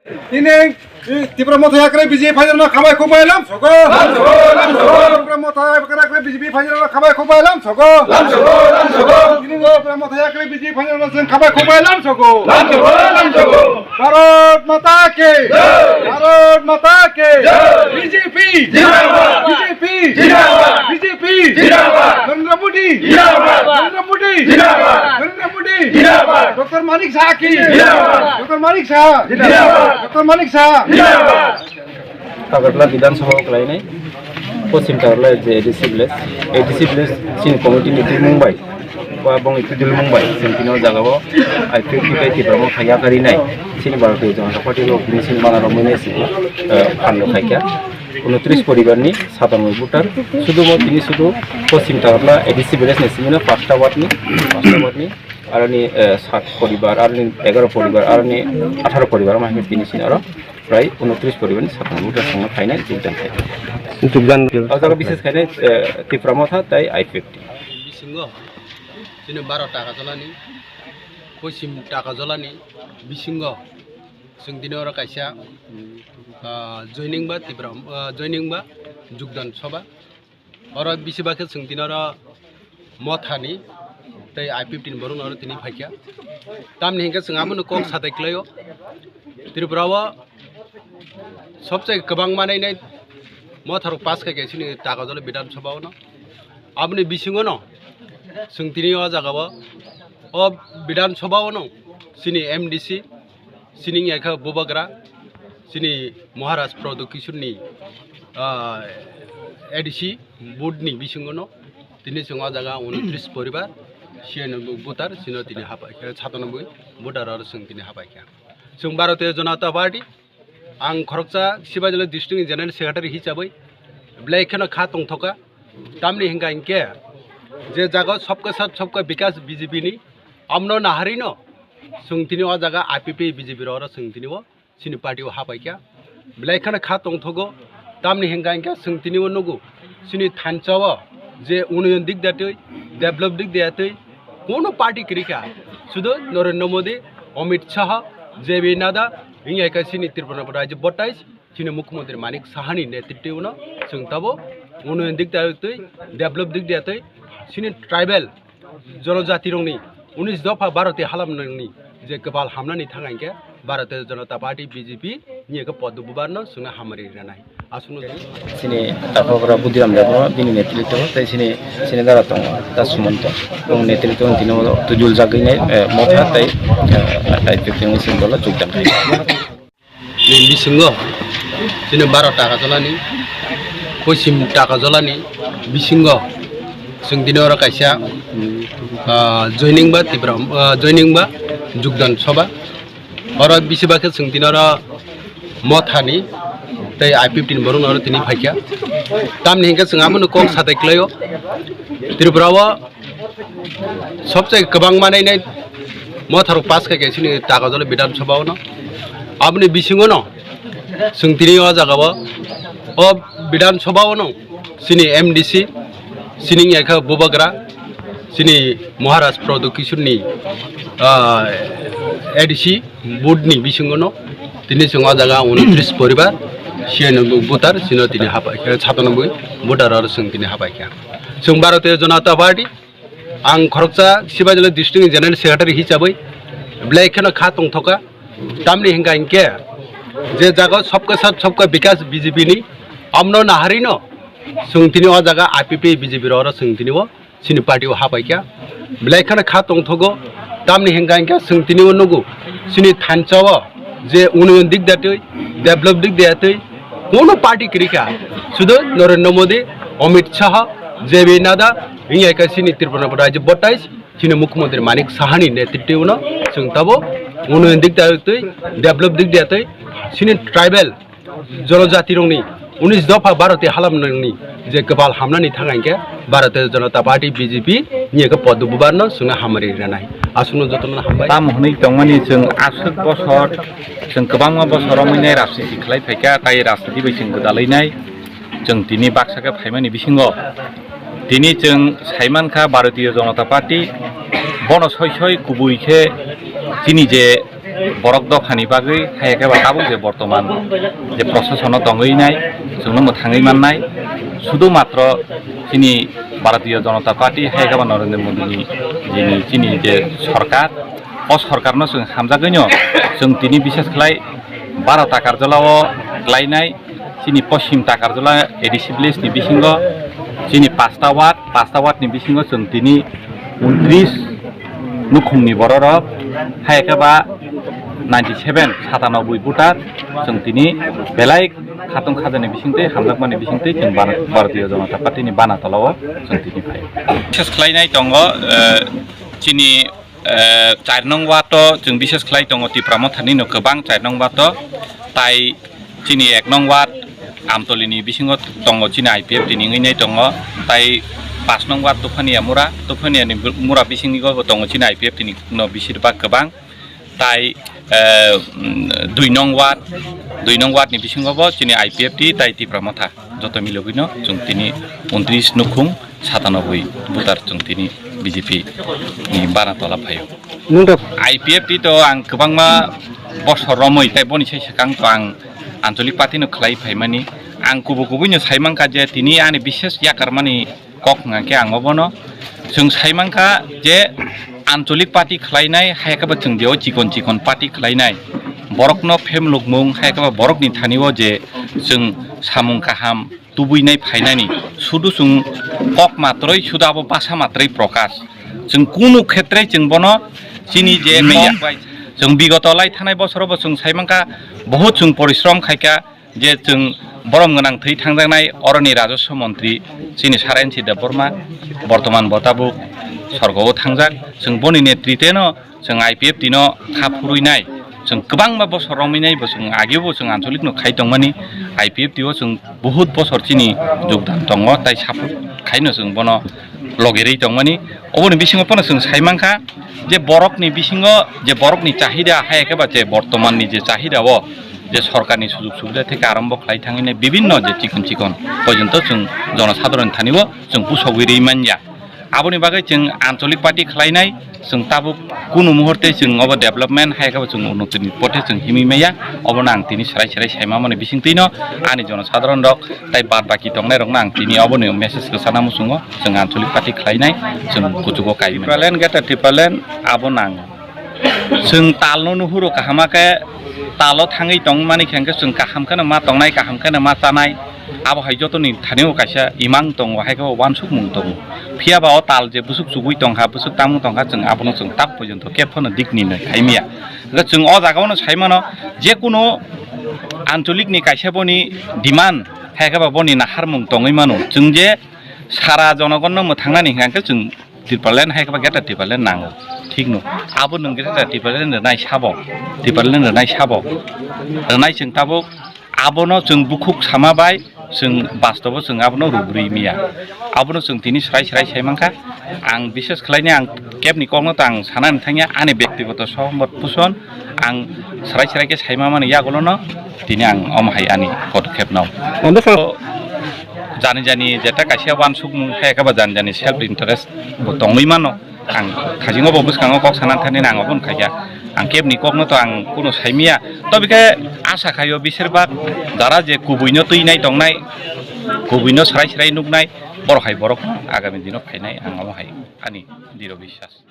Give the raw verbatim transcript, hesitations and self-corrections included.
Tini, eh, Tipra Motha Yakwrai B J P phainai rok khambai khukbai lam sogo. Tipra Motha Yakwrai B J P phainai rok khambai khukbai lam sogo. Tini Tipra Motha Yakwrai B J P phainai rok khambai khukbai lam sogo. Bharat Mata ki! Bharat Mata ki! B J P! Jindabad! B J P! Jindabad! B J P! Jindabad! Narendra Modi! Jindabad! Narendra Modi! Jindabad! Narendra Modi! Jindabad! Doctor Manik Saha ki! Jindabad! Doctor Manik Saha! Jindabad! Doctor Manik Saha! Jindabad! Tagarla Bidhan Sabha o khlainai Poschim Tagarla je A D C village, A D C village chini committee ni twi mung bai, ba bongni twi dul mung bai, chwng tini o jaga o I P F T bai Tipra Motha Yakwrai nai chini Bharatiya Janata Party rok bini chini mana rok mwnai se, eh, phan rok khai kha. Unotris poribar ni satanoi voter, sudu mo tini sudu Poschim Tagarla A D C village ni simi no pasta ward ni, pasta ward ni, aroni, eh, sat poribar, aroni egaro poribar, aroni atharo poribar ma hai tini sini aro prai unotris poribar ni satanoi voter songno phainai jogdan khai. Jogdan. O jaga bises khainai, eh, Tipra Motha tai I P F T. Bisingo chini baro Tagarla ni, Poschim Tagarla ni bisingo chwng tini oro kaisa, ah, joining ba Tipra, ah, joining ba jogdan sabha. Oro bisi bakhe chwng tini oro Mothani tei I P F T ni borok no oro tini phaikha. Tamni hinkhe chwng abono kok satai khlaio. Tripura o sobse kwbang manai nai Motha rok pass khaikha chini Tagarla Bidhan Sabha o no. Aboni bisingo no chwng tini o jaga o, o Bidhan Sabha o no chini M D C, chini wngya kha Bubagra, chini Maharaj Pradyot Kishore ni, ah, A D C board ni bisingo no tini chwng o jaga unotris poribar, siyanoboi voter, chino tini hapai kha, satanoboi voter aro chwng tini hapai kha. Chwng Bharatiya Janata Party, ang khoroksa Sibajala district ni general secretary hisabai belai kheno kha tongthoka. Tamni hinkha hinkhe je jaga sabka sath sabka bikas B J P ni, amno naharino chwng tini o jaga I P P B J P rok oro chwng tini o chini party o hapai kha. Belai kheno kha tongthogo. Tamni hinkha hinkhe chwng tini o nugo chini thansa o je unnoyon dik da twi, develop dik da twi, kono party kwrwi kha. Sudu Narendra Modi, Amit Shah, J B Nadda, wngya kha chini Tripura Rajya Bwtai, chini Mukhyamantri Manik Sahani netritwno chwng tabo unnoyon dik da twi, develop dik da twi, chini tribal jonojati rokni unis dopha Bharatiya halamnani je kwbal hamnani thang hinkhe Bharatiya Janata Party B J P ni ekha poddo bubarno chwngno hamari rwnai. Aswkno chini Takhokra Budiram Debbarma bini netritwo tei chini, chini dara tongo Da Sumonto. Bong netritwo tini tujul jagwi nai, eh, Motha tei, eh, tei Tripura ni sini dolo jogdan khai. Ni bisingo chini baro Tagarla ni, Poschim Tagarla ni bisingo chwng tini oro kaisa, ah, joining ba Tipra, ah, joining ba jogdan sabha. Oro bisi bakhe chwng tini oro Mothani tei I P F T ni borok no oro tini phaikha. Tamni hinkhe chwng abono kok satai khlaio. Tripura o sobse kwbang manai nai Motha rok pass khaikha chini Tagarla Bidhan Sabha o no. Aboni bisingo no chwng tini o jaga o, o Bidhan Sabha o no chini M D C, chini wngya kha Bubagra, chini Maharaj Pradyot Kishore ni, ah, A D C board ni bisingo no tini chwng o jaga unotris poribar, siyanoboi voter, chino tini hapai kha, satanoboi voter aro chwng tini hapai kha. Chwng Bharatiya Janata Party, ang khoroksa Sibajala district ni general secretary hisabai belai kheno kha tongthoka. Tamni hinkha hinkhe je jaga sabka sath sabka bikas B J P ni, amno naharino chwng tini o jaga I P P B J P rok oro chwng tini o chini party o hapai kha. Belai kheno kha tongthogo. Tamni hinkha hinkhe chwng tini o nugo chini thansa o je unnoyon dik da twi, develop dik da twi, kono party kwrwi kha. Sudu Narendra Modi, Amit Shah, J B Nadda, wngya kha chini Tripura Rajya Bwtai, chini Mukhyamantri Manik Sahani netritwno chwng tabo unnoyon dik da twi, develop dik da twi, chini tribal jonojati rokni unis dopha Bharatiya halamnani je kwbal hamnani thang hinkhe Bharatiya Janata Party B J P ni ekha poddo bubarno chwngno hamari rwnai. Aswkno jotono hambai. Tamo hwnwi tongmani chwng aswk bosor, chwng kwbangma bosor romwi nai rajniti khlai phaikha, tai rajniti bai chwng gwdalwi nai. Chwng tini baksa khe phaimani bisingo tini chwng saimankha Bharatiya Janata Party bono soi soi kubui khe chini je Borok dophani bagwi hai khe ba tabuk je bortoman je prosasono tongwi nai, chwngno mwthangwi mannai, sudu matro chini Bharatiya Janata Party hai khe ba Narendra Modi ni jini chini je sorkar, o sorkarno chwng hamjagwino chwng tini bishes khlai baro ta karjalao klainai, chini poschim ta karjala A D C village ni bisingo chini pasta ward, pasta ward ni bisingo chwng tini untris nukhungni bororok, hai khe ba ninety seven, satanoboi voter, chwng tini belai khatung khajani bisingtwi, hamjakmani bisingtwi chwng Bhar-, Bharatiya Janata Party ni bana tolao chwng tini phai. Bishes khlainai tongo, eh, chini, eh, char nong ward o chwng bishes khlai tongo Tipra Motha ni no kwbang char nong ward o, tai chini ek nong ward Amtoli ni bisingo tongo chini I P F T ni wngwi nai tongo, tai pash nong ward Tuphania Mura, Tuphania ni mura bisingni go tongo chini I P F T ni no bisir bak kwbang, tai, eh, mm, dui nong ward, dui nong ward ni bisingo bo chini I P F T tai Tipra Motha joto milogwino chwng tini untris nukhung satanoboi voter chwng tini B J P ni bana tola phaio. Nung da I P F T to ang kwbangma bosor romwi, tai boni sai swkang to ang Anchalik Party no khlai phaimani. Ang kubu kubui no sai mankha je tini ani bishes yakarmani kok hwnkha khe ang obono chwng sai mankha je Anchalik Party khlainai, hai khe bo chwng je o chikon chikon party khlainai, borokno phemlukmung, hai khe bo borokni thani o je chwng samung kaham, tubui nai phainani, sudu chwng kok matroi, sudu abo basa matroi prokash. Chwng kunu khetre chwng bono chini je kok bai, chwng bigoto lai thanai bosoro bo chwng sai mankha, bohut chwng porishrom khaikha, je chwng borom gwnang thwi thangjaknai oroni rajoswa montri chini Sir N C Debbarma, bortoman bo tabuk sorgo o thangjak. Chwng boni netrite no chwng I P F T no kha phurwi nai, chwng kwbangma bosor romwi nai bo, chwng ageo bo chwng Anchalik no khai tongmani, I P F T o chwng buhut bosor chini jogdan tongo, tai support khaino chwng bono loge rwi tongmani. Oboni bisingo phano chwng sai mankha je borokni bisingo je borokni chahida hai khe ba je bortoman ni je chahida o je sorkarni sujog subida theke arombo khlai thangwi nai bibinno je chikon chikon porjonto chwng jonosadharon thani o chwng pusogwi rwi manya. Aboni bagwi chwng Anchalik Party khlainai, chwng tabuk kunu muhurte chwng obo development hai khe bo chwng unnoti ni pothe chwng himwi maya. Obono ang tini serai serai saima mani bisingtwino ani jonosadharon rok tai bad baki tongnai rokno ang tini oboni message kwchana muchungo, chwng Anchalik Party khlainai, chwng kuchugo kai mani. Tipraland, Greater Tipraland abo nango. Chwng talno nuhuro kaham khe talo thangwi tongmani khe hwnkhe chwng kaham kheno ma tongnai, kaham kheno ma chanai. Abo hai jotoni thani o kaisa imang tongo, hai khe uansukmung tongo. Phiya ba o tal je bwswk chugui tongkha, bwswk tamung tongkha, chwng abono chwng tak porjonto khe phano dik nirnoi khai maya. Hwnkhe chwng o jaga o no sai mano, je kunu Anchalik ni kaisa boni demand, hai khe ba boni naharmung tongwi mano. Chwng je sara jonogon no mwthangnani hwnkha khe chwng Tipraland hai khe ba Greater Tipraland nango, thik no. Abo nwng Greater Tipraland rwnai sabo, Tipraland rwnai sabo, rwnai chwng tabuk abono chwng bukhuk sama bai chwng bastobo chwng abono rubrwi maya. Abono chwng tini srai srai sai mankha. Ang bishes khlaini ang kebni kokno ta ang sanani thangya, ani bektigoto sohomot puson ang srai srai khe saima mani yagulono tini ang omo hai ani podokkhep nao. Jani jani jeta kaisa uansukmung hai khe ba jani jani self interest bo tongwi mano. Ang thasingo bo bwskango kok sana thani nang obo wngkha khe. Ang kebni kokno to ang kuno saimiya. Tobi khe asa khaio bisir bak jara je kubuino twinai tongnai, kubuino srai srai nuknai, borok hai borok agami dino phainai ang omo hai ani diro biswas.